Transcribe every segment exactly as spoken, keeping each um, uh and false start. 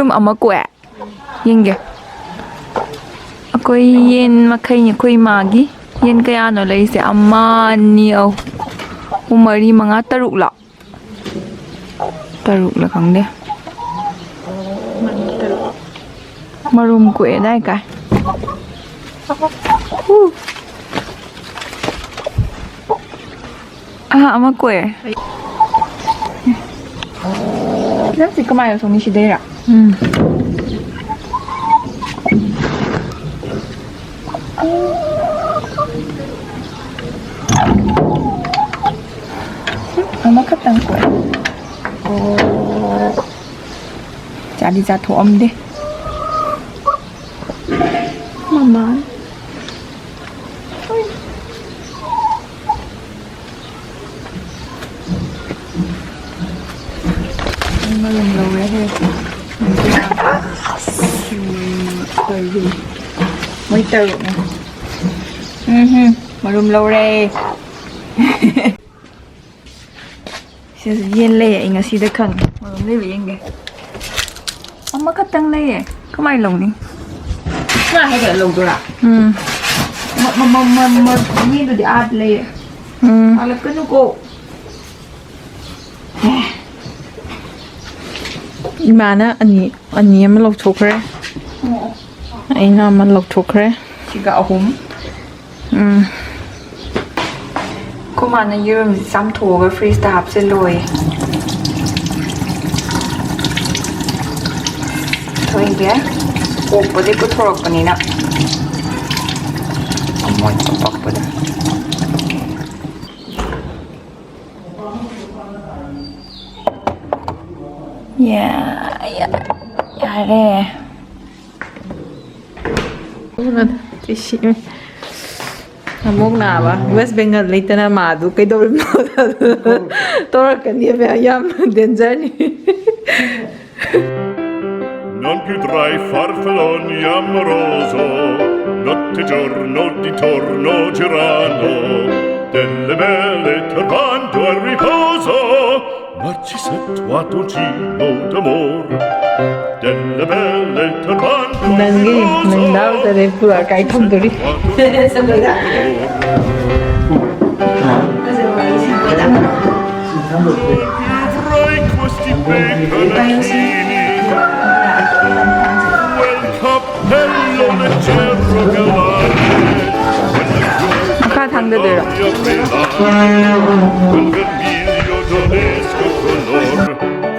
ꯑꯗꯨꯝ ꯑꯃ ꯀꯣꯛꯑꯦ꯫ ꯌꯦꯡꯒꯦ꯫ ꯑꯩꯈꯣꯏ ꯌꯦꯟ ꯃꯈꯩꯅꯤ, ꯑꯩꯈꯣꯏ ꯏꯃꯥꯒꯤ꯫ ꯌꯦꯟ ꯀꯌꯥꯅꯣ ꯂꯩꯔꯤꯁꯦ? ꯑꯃ, ꯑꯅꯤ, ꯑꯍꯨꯝ, ꯃꯔꯤ, ꯃꯉꯥ, ꯇꯔꯨꯛꯂꯣ? ꯇꯔꯨꯛꯂ ꯈꯪꯗꯦ꯫ ꯃꯔꯨꯝ ꯀꯣꯛꯑꯦ ꯗꯥꯏ ꯀꯥꯏ꯫ ꯎ꯫ ꯑꯍꯥ, ꯑꯃ ꯀꯣꯛꯑꯦ꯫ ꯅꯪꯁꯤ ꯀꯃꯥꯏꯅ ꯂꯧꯊꯣꯛꯅꯤ? ꯁꯤꯗꯩꯔꯥ? ꯎꯝ꯫ ꯑꯃꯈꯛꯇꯪ ꯀꯣꯛꯑꯦ꯫ ꯑꯣ꯫ ꯆꯥꯗꯤ ꯆꯥꯊꯣꯛꯑꯝꯗꯦ꯫ ꯃꯃꯥ꯫ ꯑꯩ ꯃꯔꯨꯝ ꯂꯧꯔꯦ ꯍꯦ꯫ ꯃꯣꯏ ꯇꯔꯨꯛꯅꯦ꯫ ꯎꯝ ꯍꯨꯝ, ꯃꯔꯨꯝ ꯂꯧꯔꯦ꯫ ꯁꯤꯗꯁꯨ ꯌꯦꯟ ꯂꯩꯌꯦ, ꯑꯩ ꯉꯁꯤꯗ ꯈꯪꯉꯦ꯫ ꯃꯔꯨꯝ ꯂꯩꯕ ꯌꯦꯡꯒꯦ꯫ ꯑꯃꯈꯛꯇꯪ ꯂꯩꯌꯦ꯫ ꯀꯃꯥꯏꯅ ꯂꯧꯅꯤ? ꯁꯨꯃꯥꯏꯅ ꯍꯥꯏꯒꯠꯂ ꯂꯧꯗꯣꯏꯔꯥ? ꯎꯝ꯫ ꯃ-, ꯃ-, ꯃ-, ꯃ-, ꯃ-, ꯌꯦꯟꯗꯨꯗꯤ ꯑꯥꯗ ꯂꯩꯌꯦ꯫ ꯎꯝ꯫ ꯍꯥꯜꯂꯛꯀꯅꯨꯀꯣ꯫ ꯏꯃꯥꯅ ꯑꯅꯤ, ꯑꯅꯤ ꯑꯃ ꯂꯧꯊꯣꯛꯈ꯭ꯔꯦ꯫ ꯑꯣ, ꯑꯣ꯫ ꯑꯩꯅ ꯑꯃ ꯂꯧꯊꯣꯛꯈ꯭ꯔꯦ꯫ ꯁꯤꯒ ꯑꯍꯨꯝ꯫ ꯎꯝ꯫ ꯑꯩꯈꯣꯏ ꯃꯥꯅ ꯌꯦꯔꯨꯝꯁꯤ ꯆꯥꯝꯊꯣꯛꯑꯒ ꯐ꯭ꯔꯤꯖꯇ ꯍꯥꯞꯆꯤꯜꯂꯣꯌꯦ꯫ ꯊꯣꯏꯒꯦ꯫ ꯄꯣꯛꯄꯗꯩ ꯄꯨꯊꯣꯔꯛꯄꯅꯤꯅ꯫ ꯑꯃꯣꯠꯄ ꯄꯛꯄꯗ꯫ ꯌꯥ-, ꯌꯥ-, ꯌꯥꯔꯦ꯫ ꯇꯤꯁꯤ-, ꯑꯃꯨꯛ ꯅꯥꯕ꯫ ꯋꯦꯁ ꯕꯦꯡꯒꯜ ꯂꯩꯇꯅ ꯃꯥꯗꯨ ꯀꯩꯗꯧꯔꯤꯕꯅꯣ? ꯇꯧꯔꯛꯀꯅꯤ ꯌꯥꯝ ꯗꯦꯟꯖꯔꯅꯤ꯫ Non più tra i farfalloni amoroso, notte e giorno d'intorno girano, delle belle turbando al riposo, Narcisset, toi ton gino d'amor, delle belle turbante. ꯅꯪꯒꯤ ꯅꯪ ꯂꯥꯎꯗꯔꯦ ꯄꯨꯔꯥ ꯀꯥꯏ ꯊꯝꯗꯣꯔꯤ꯫ ꯃꯈꯥ ꯊꯥꯡꯗꯗꯣꯏꯔꯣ?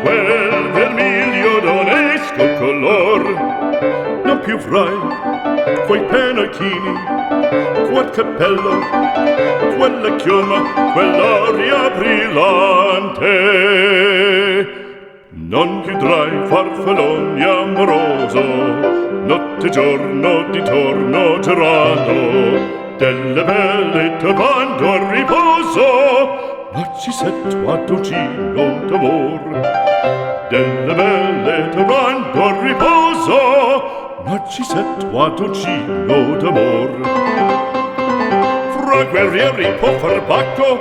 Quel vermiglio d'onesto color, non più frai quei pennacchini, quel cappello, quella chioma, quell'aria brillante. Non più drai farfalloni amoroso, notte e giorno di torno girando, delle belle turbando al riposo, Narcisset, toi ton gino d'amor, delle belle turbando al riposo, Narcisset, toi ton gino d'amor. Fra guerrieri può far bacco,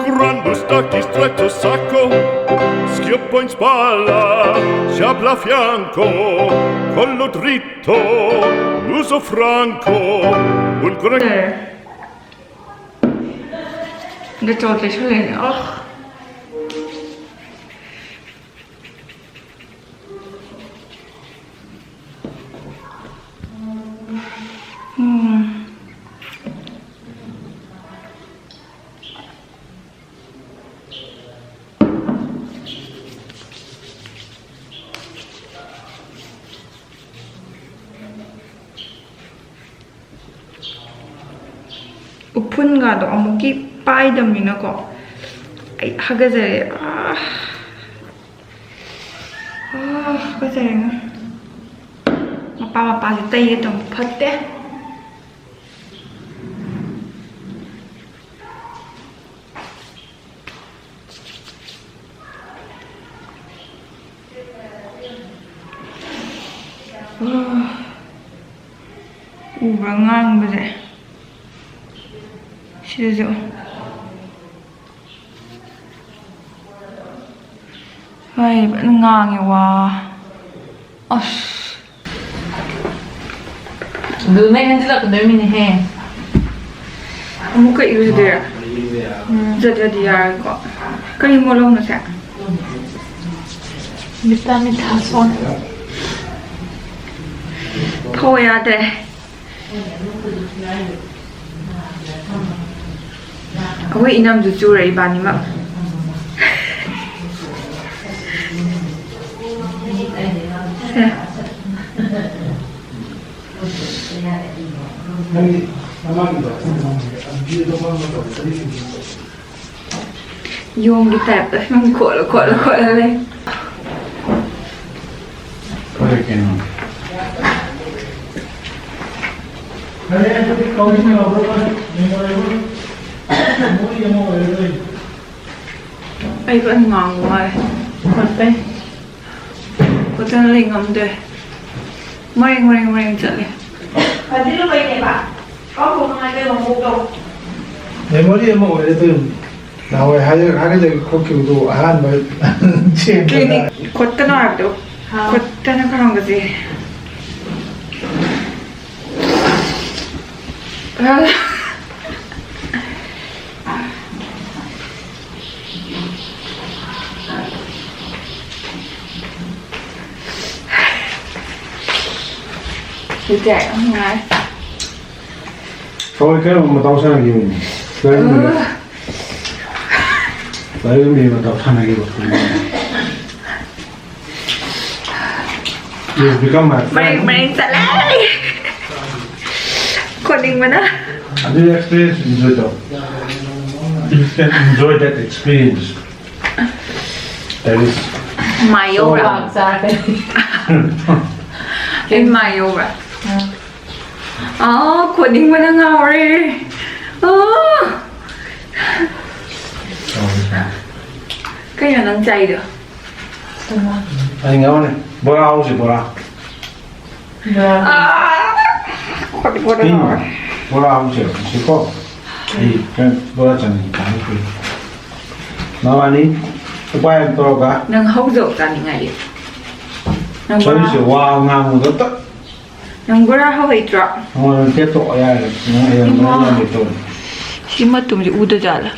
gran mustacchi, stretto sacco, schioppo in spalla, sciabola a fianco, collo dritto, muso franco, un gran Eh. Dettol che ci vuole. Oh. Mm. ꯎꯐꯨꯟꯒꯗꯣ ꯑꯃꯨꯛꯀꯤ ꯄꯥꯏꯗꯕꯅꯤꯅꯀꯣ, ꯑꯩ ꯍꯥꯒꯠꯆꯔꯦ꯫ ꯑꯥ, ꯑꯥ, ꯍꯥꯒꯠꯆꯔꯦꯉꯣ꯫ ꯃꯄꯥ ꯃꯄꯥꯁꯦ ꯇꯩꯒꯦ ꯇꯧꯕ ꯐꯠꯇꯦ꯫ ꯎꯕ꯭ꯔꯥ ꯉꯥꯡꯕꯁꯦ? ꯁꯤꯗꯁꯨ꯫ ꯑꯩ ꯐꯖꯅ ꯉꯥꯡꯉꯦ ꯋꯥ꯫ ꯑꯁ꯫ ꯑꯗꯨ ꯃꯩ ꯍꯟꯖꯤꯜꯂꯛꯀꯗꯣꯏꯃꯤꯅꯦꯍꯦ꯫ ꯑꯃꯨꯛꯀ ꯏꯔꯨꯖꯗꯣꯏꯔꯥ? ꯎꯝ꯫ ꯏꯔꯨꯖꯗ꯭ꯔꯗꯤ ꯌꯥꯔꯣꯏꯀꯣ꯫ ꯀꯔꯤ ꯃꯣꯠꯂꯧꯅꯣ ꯁꯦ? ꯃꯤꯇꯥ ꯃꯤꯊꯥ ꯁꯣꯟ꯫ ꯊꯧ ꯌꯥꯗ꯭ꯔꯦ꯫ ꯑꯩꯈꯣꯏ ꯏꯅꯝꯁꯨ ꯆꯨꯔꯦ ꯏꯕꯥꯅꯤꯃꯛ꯫ ꯁꯦ꯫ ꯌꯣꯡꯒꯤ ꯇꯥꯏꯞꯇ ꯁꯨꯝ ꯈꯣꯠꯂ ꯈꯣꯠꯂ ꯈꯣꯠꯂ ꯂꯩ꯫ ꯍꯣꯏ, ꯀꯩꯅꯣ꯫ ꯑꯩ ꯂꯣꯏ ꯉꯥꯡꯕ ꯃꯥꯜꯂꯦ꯫ ꯈꯣꯠꯄꯩ꯫ ꯐꯖꯅ ꯂꯩ ꯉꯝꯗ꯭ꯔꯦ꯫ ꯃꯔꯦꯡ, ꯃꯔꯦꯡ, ꯃꯔꯦꯡ ꯆꯠꯂꯦ꯫ ꯐꯥꯖꯤꯜꯂꯨꯕꯩꯅꯦꯕ꯫ ꯀꯥꯎꯊꯣꯛꯅꯉꯥꯏ ꯀꯩꯅꯣ ꯑꯃꯨꯛ ꯇꯧ꯫ Memory ꯑꯃ ꯑꯣꯏꯔꯦ ꯑꯗꯨ꯫ ꯅꯍꯥꯟꯋꯥꯏ ꯍꯥꯏꯔ-, ꯍꯥꯏꯔꯒ ꯈꯣꯠꯈꯤꯕꯗꯣ ꯑꯍꯥꯟꯕ ꯆꯦꯟꯕꯗ꯫ ꯀ꯭ꯂꯤꯅꯤꯛ ꯈꯣꯠꯀꯅꯣ ꯍꯥꯏꯕꯗꯣ꯫ ꯑꯥ꯫ ꯈꯣꯠꯇꯅ ꯈꯔꯝꯒꯁꯦ꯫ ꯍꯧꯖꯤꯛ ꯌꯥꯝ ꯅꯨꯡꯉꯥꯏ꯫ ꯍꯣꯏ, ꯀꯩꯅꯣ ꯃꯇꯥꯎ ꯁꯥꯟꯅꯈꯤꯕꯅꯤ꯫ ꯂꯥꯏꯔꯦꯝꯕꯤ꯫ ꯑ꯫ ꯂꯥꯏꯔꯦꯝꯕꯤ ꯃꯇꯥꯎ ꯁꯥꯟꯅꯈꯤꯕ꯫ You become my friend. ꯃꯔꯦꯡ, ꯃꯔꯦꯡ ꯆꯠꯂꯦ꯫ ꯈꯣꯠꯅꯤꯡꯕꯅ꯫ ꯑꯗꯨꯒꯤ experience enjoy ꯇꯧ꯫ You can enjoy that experience. That is ꯃꯥꯏ ꯌꯧꯕ꯭ꯔꯥ? ꯆꯥꯔꯒ꯫ ꯑꯩ ꯃꯥꯏ ꯌꯧꯕ꯭ꯔꯥ? ꯑꯥ꯫ ꯑꯥ, ꯈꯣꯠꯅꯤꯡꯕꯅ ꯉꯥꯎꯔꯦ꯫ ꯑꯥ꯫ ꯀꯩꯅꯣ ꯅꯪ ꯆꯥꯏꯗꯣ? ꯑꯩ ꯉꯥꯎꯔꯦ꯫ ꯕꯣꯔꯥ ꯍꯧꯁꯤ, ꯕꯣꯔꯥ꯫ ꯕꯣꯔꯥ꯫ ꯑꯥ! ꯈꯣꯠꯇꯤ ꯈꯣꯠꯇꯤ ꯎꯝ꯫ ꯉꯥꯎꯔꯦ꯫ ꯕꯣꯔꯥ ꯍꯧꯁꯦ, ꯁꯤꯀꯣ꯫ ꯑꯩ ꯀꯩꯅꯣ ꯕꯣꯔꯥ ꯆꯥꯅꯤꯡꯉꯤ, ꯄꯥꯅꯤ ꯄꯨꯔꯤ꯫ ꯃꯕꯥꯅꯤ꯫ ꯎꯄꯥꯏ ꯑꯃ ꯇꯧꯔꯒ꯫ ꯅꯪ ꯍꯧꯖꯧ ꯆꯥꯅꯤꯡꯉꯥꯏꯗꯤ꯫ ꯅꯪ ꯁꯣꯔꯤꯁꯦ ꯕꯣꯔꯥ, ꯋꯥ ꯉꯥꯡꯕꯗ ꯇꯠ꯫ ꯅꯪ ꯕꯣꯔꯥ ꯍꯧ ꯍꯩꯇ꯭ꯔꯣ? ꯅꯉꯣꯟꯗ ꯇꯦꯠꯊꯣꯛꯑꯣ ꯌꯥꯔꯦ꯫ ꯅꯪ ꯑꯩ ꯏꯃꯥ꯫ ꯅꯉꯣꯟꯗ ꯇꯧꯔꯦ꯫ ꯁꯤ ꯃꯇꯨꯝꯁꯤ ꯎꯗ ꯖꯥꯠꯂ?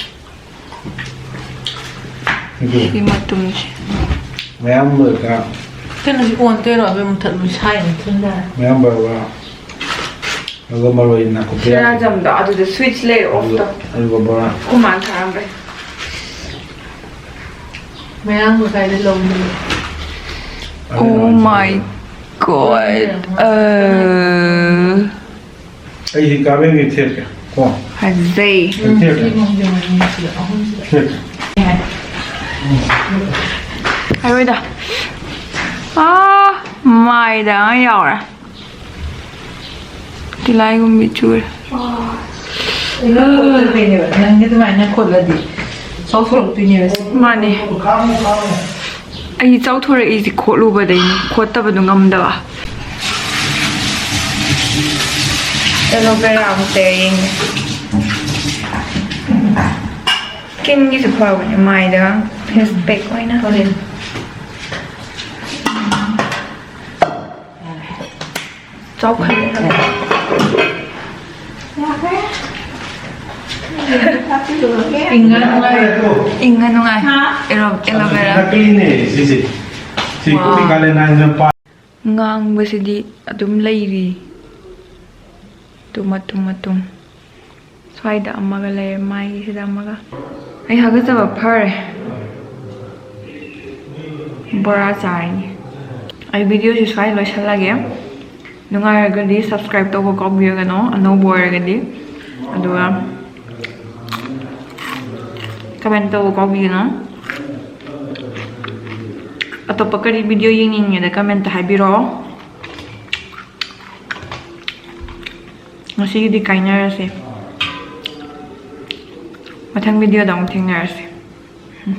ꯑꯗꯨ ꯁꯤ ꯃꯇꯨꯝꯁꯤ꯫ ꯃꯌꯥꯝ ꯂꯣꯏꯔꯒ꯫ ꯀꯩꯅꯣꯁꯤ ꯑꯣꯟ ꯇꯣꯏꯔꯣ? ꯑꯕꯦꯝ ꯃꯨꯊꯠꯂꯨ, ꯁꯥꯏ ꯃꯨꯊꯠꯂꯨ꯫ ꯃꯌꯥꯝ ꯂꯣꯏꯔꯒ꯫ ꯑꯗꯨꯒ ꯃꯔꯣꯏ ꯅꯥꯀꯨꯞꯄꯤ꯫ ꯁꯦꯔꯥꯖꯝꯗꯣ ꯑꯗꯨꯗ switch ꯂꯩꯔꯦ, off ꯇꯣ꯫ ꯑꯗꯨꯒ ꯕꯣꯔꯥ꯫ ꯈꯨꯃꯥꯟ ꯊꯥꯔꯝꯕꯩ꯫ ꯃꯌꯥꯝꯒ ꯀꯥꯏꯗ ꯂꯧꯕꯅꯣ? ꯑꯗꯨꯅ Oh my God. ꯑ꯫ ꯑꯩꯗꯤ ꯀꯥꯃꯦꯟꯒꯤ ꯊꯦꯠꯀꯦ ꯀꯣ꯫ ꯐꯖꯩ꯫ ꯊꯦꯠꯀꯦ꯫ ꯊꯦꯠꯀꯦ꯫ ꯍꯥꯏꯔꯣꯏꯗ꯫ ꯑꯥ, ꯃꯥꯏꯗ ꯌꯥꯎꯔꯦ꯫ ꯇꯤꯜꯂꯥꯏꯒꯨꯝꯕꯤ ꯆꯨꯔꯦ꯫ ꯑꯩꯅ ꯈꯣꯠꯇꯕꯩꯅꯦꯕ꯫ ꯅꯪꯒꯤ ꯑꯗꯨꯃꯥꯏꯅ ꯈꯣꯠꯂꯗꯤ ꯆꯥꯎꯊꯣꯔꯛꯇꯣꯏꯅꯦꯕ꯫ ꯃꯥꯅꯦ꯫ ꯑꯩ ꯆꯥꯎꯊꯣꯔꯛꯏꯁꯤ ꯈꯣꯠꯂꯨꯕꯗꯩꯅꯦ꯫ ꯈꯣꯠꯇꯕꯗꯣ ꯉꯝꯗꯕ꯫ Aloe vera ꯑꯃꯨꯛ ꯇꯩꯔ ꯌꯦꯡꯒꯦ꯫ Skinꯒꯤꯁꯨ ꯐꯕꯅꯦ, ꯃꯥꯏꯗ face pack ꯑꯣꯏꯅ꯫ ꯍꯣꯔꯦꯟ꯫ ꯆꯥꯎꯈꯠꯂꯦ꯫ ꯏꯪꯉ ꯅꯨꯡꯉꯥꯏ꯫ ꯏꯪꯉ ꯅꯨꯡꯉꯥꯏ꯫ ꯍꯥ? Aloe, aloe vera꯫ ꯅꯀꯂꯤꯅꯦ ꯁꯤꯁꯦ꯫ ꯁꯤ ꯋꯥ꯫ ꯀꯣꯐꯤ ꯀꯥꯂꯦꯟ ꯍꯥꯏꯅ ꯄꯥ- ꯉꯥꯡꯕꯁꯤꯗꯤ ꯑꯗꯨꯝ ꯂꯩꯔꯤ꯫ ꯇꯨ ꯃꯇꯨꯝ ꯃꯇꯨꯝ꯫ ꯁ꯭ꯋꯥꯏꯗ ꯑꯃꯒ ꯂꯩꯔꯦ, ꯃꯥꯏꯒꯤꯁꯤꯗ ꯑꯃꯒ꯫ ꯑꯩ ꯍꯥꯒꯠꯆꯕ ꯐꯔꯦ꯫ ꯕꯣꯔꯥ ꯆꯥꯔꯅꯤ꯫ ꯑꯩ videoꯁꯤ ꯁ꯭ꯋꯥꯏꯗ ꯂꯣꯏꯁꯤꯜꯂꯒꯦ꯫ ꯅꯨꯡꯉꯥꯏꯔꯒꯗꯤ subscribe ꯇꯧꯕ ꯀꯥꯎꯕꯤꯔꯒꯅꯨ, ꯑꯅꯧꯕ ꯑꯣꯏꯔꯒꯗꯤ꯫ ꯑꯗꯨꯒ comment ꯇꯧꯕ ꯀꯥꯎꯕꯤꯒꯅꯨ꯫ ꯑꯇꯣꯞꯄ ꯀꯔꯤ video ꯌꯦꯡꯅꯤꯡꯉꯦꯗ comment ꯍꯥꯏꯕꯤꯔꯛꯑꯣ꯫ ꯉꯁꯤꯒꯤꯗꯤ ꯀꯥꯏꯅꯔꯁꯦ꯫ ꯃꯊꯪ videoꯗ ꯑꯃꯨꯛ ꯊꯦꯡꯅꯔꯁꯦ꯫ ꯎꯝ꯫